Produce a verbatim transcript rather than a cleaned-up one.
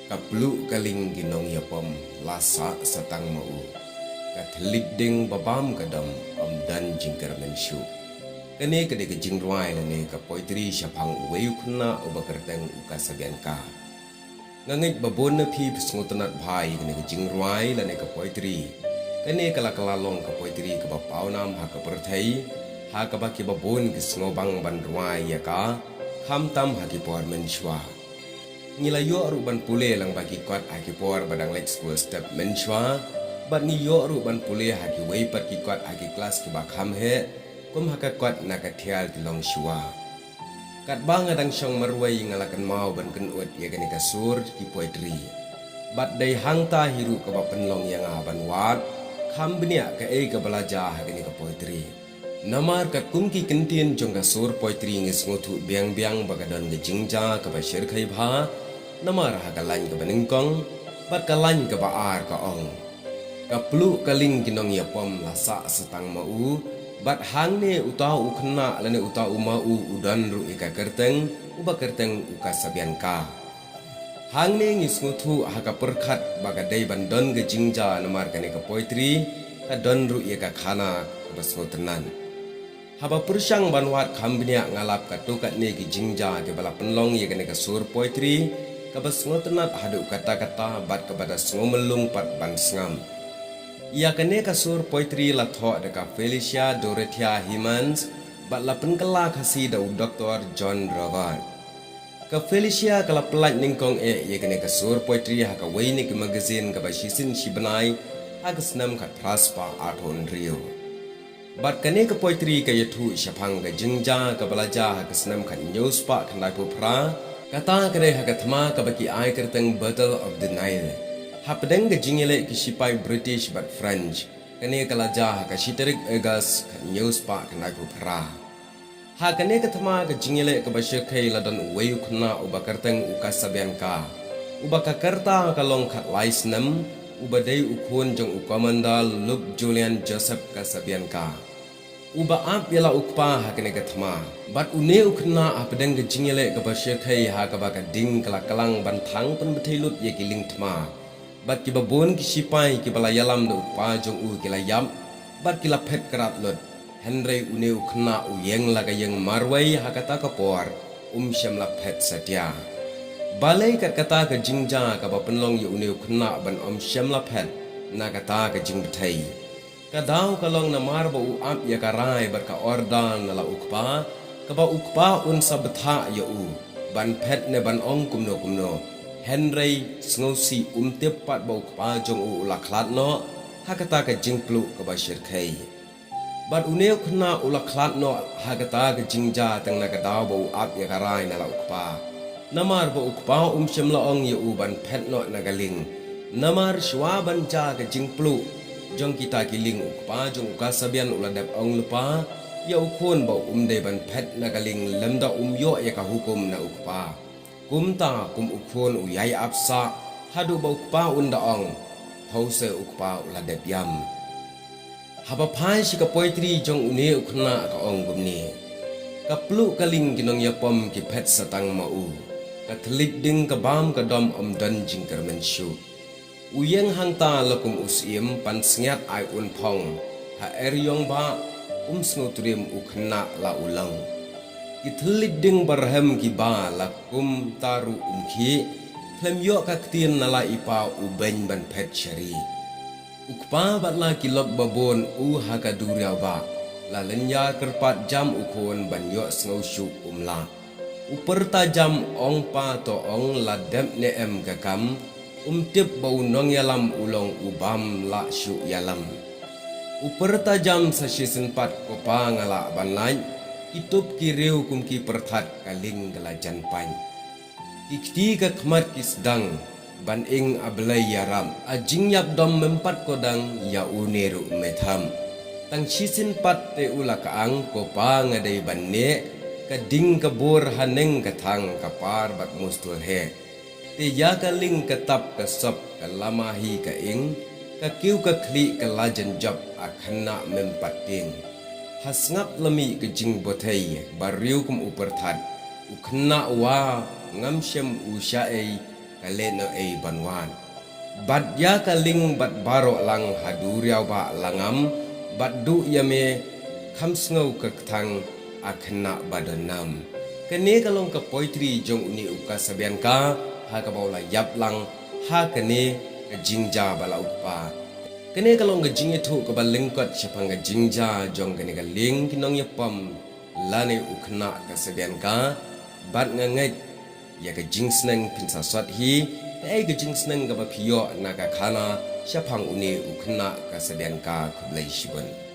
Ka pluh ka ling ki nongïapom la sah satang ma u. Ka thylliej ding ba bam ka dom ym don jingkyrmen shuh. Kane ka dei ka jingrwai lane ka poetry shaphang uwei u khynnah uba kyrteng u Kasabianka. Nga ngeit ba bun na phi phi sngewtynnat bha ïa kane ka jingrwai lane ka poetry. Kane ka la kylla long ka poetry kaba pawnam ha ka pyrthei, ha kaba kiba bun ki sngewbang ban rwai ïa ka, khamtam ha ki por mynshuwa. Ngi la ïoh ruh ban pule lang bad ki kot ha ki por ba dang leit skul step mynshuwa, bad ngi ïoh ruh ban pule ha kiwei pat ki kot ha ki klas kiba kham heh, kum ha ka kot Na ka thiar ki longshuwa. Katba nga dang shong marwei nga la kynmaw ban kynud ïa kane ka sur ki poetry. Bad dei hangta hi ruh kaba pynlong ïa nga ban wad, kham bniah kaei kaba la jia ha kane ka poetry. Namar katkum ki kyntien jong ka sur poetry ngi sngewthuh biang biang ba ka don ka jingjia kaba shyrkhei bha, namar ha ka lain kaba nyngkong, bad ka lain kaba ar ka ong. Ka pluh ka ling ki nongïapom la sah satang ma u, bad hangne uta u khynnah lane uta u ma u u don ruh ïa ka kyrteng, uba kyrteng u Kasabianka. Hangne ngi sngewthuh ha ka pyrkhat ba ka dei ban don ka jingjia namar kane ka poetry, ka don ruh ïa ka khana kaba sngewtynnat. Haba pyrshang ban wad kham bniah nga lap katto katne ki jingjia kiba la pynlong ïa kane ka sur poetry, kaba sngewtynnat haduh katta katta bad kaba da sngewmyllung pat ban sngam. Ïa kane ka sur poetry la thoh da ka Felicia Dorothea Hemans, bad la pynkylla Khasi da u Doktor John Roberts. Ka Felicia ka la pyllait nyngkong eh ïa kane ka sur poetry ha kawei na ki magazine kaba shisien shi bnai, ha ka snem khatphra spah arphew hynriew. Bad kane ka poetry ka ïathuh shaphang ka jingjia kaba la jia ha ka snem khathynñiew spah khyndaiphew phra, kata ka dei ha ka thma kaba ki ai kyrteng Battle of the Nile. Hapdeng ka jingïaleh ki shipai British bad French, kane ka la jia ha ka shi tarik August khathynñiew spah khyndaiphew phra. Ha kane ka thma ka jingïaleh kaba shyrkhei la don uwei u khynnah uba kyrteng u Kasabianka. Uba ka rta ka long khatlai snem, uba dei u khun jong u Commander Luke Julian Joseph Kasabianka. Uba ap ïa la u kpa ha kane ka thma. Bad une u khynnah hapdeng ka jingïaleh kaba shyrkhei ha kaba ka ding ka la klang ban thang pynbthei lut ïa ki lieng thma. Bad kiba bun ki shipai kiba la ïalam da u kpa jong u ki la ïap, bad ki la phet krad lut. Hynrei une u khynnah u ïeng la ka ïeng marwei ha kata ka por, um shym la phet satia. Balei kat kata ka jingjia kaba pynlong ïa une u khynnah ban ym shym la phet, na kata ka jingbthei. Ka daw ka long namar ba u ap ïa ka rai bad ka order na la u kpa, kaba u kpa un sa bthah ïa u, ban phet ne ban ong kumno kumno. Hynrei sngewsih um tip pat ba u kpa jong u u la khlad noh, ha kata ka jingpluh kaba shyrkhei. Bad une u khynnah u la khlad noh ha kata ka jingjia tang na ka daw ba u ap ïa ka rai na la u kpa. Namar ba u kpa um shym la ong ïa u ban phet noh na ka lieng. Namar shuwa ban jia ka jingpluh jong kita ki lieng u kpa jong u Kasabian u la dep ong lypa ïa u khun ba um dei ban phet na ka lieng lymda um ïoh ïa ka hukum na u kpa. Kumta kum u khun u ïai ap sah, haduh ba u kpa un da ong, phewse u kpa u la dep ïam. Haba phai sha ka poetry jong une u khynnah ka ong kumne. Ka pluh ka lieng ki nongïapom ki phet satang ma u. Ka thylliej ding ka bam ka dom ym don jingkyrmen shuh. U ïeng hangta la kum u syiem pansngiat ai un phong. Ha er ïong ba um sngewtriem u khynnah la u long. Ki thylliej ding ba rhem kiba la kumta ruh um khih. Khlem ïoh ka ktien na la i pa u beiñ ban phet shari. U kpa bad la ki lok babun u ha ka duriaw ba. La lynñiar kyrpad jam u khun ban ïoh sngew shuh um lah. U pyrta jam ong pa to ong la dep ne em ka kam. Um tip ba u nongïalam u long u bym lah shuh ïalam. U pyrta jam sa shisien pat ko pa nga lah ban lait. Ki tup ki riew kum ki pyrthat ka lieng ka la jan pait. Ki kti ka khmat ki sdang, ban ing a Blei ïarap, a jingïap dom mem pat ko dang, ïa une ruh me tham. Tang shisien pat te u la ka ang ko pa nga dei ban neh, ka ding ka bur haneng ka thang ka par bad mustul heh. Te ïa ka lieng ka tap ka sop ka lama hi ka ing, ka kiew ka khlieh ka la jan jop a khynnah mem pat tieng. Ha sngap la mih ka jingbthei, ba riew kum u pyrthat, u khynnah wa ngam shem u shaei, leh noh ei ban wad. Bad ïa ka lieng bad baroh lang ha duriaw ba la ngam, bad duh ïa me kham sngew ka kthang a khynnah ba don nam. Kane ka long ka poetry jong une u Kasabianka, ha kaba u la ïap lang ha kane ka jingjia ba la u kpa. Kane ka long ka jingïathuh kaba lyngkot shaphang ka jingjia jong kane ka lieng ki nongïapom lane u khynnah Kasabianka, bad nga ngeit ïa ka jingsneng phin sa sot hi, kaei ka jingsneng kaba phi ïoh na ka khana shaphang une u khynnah Kasabianka. Khublei shibun.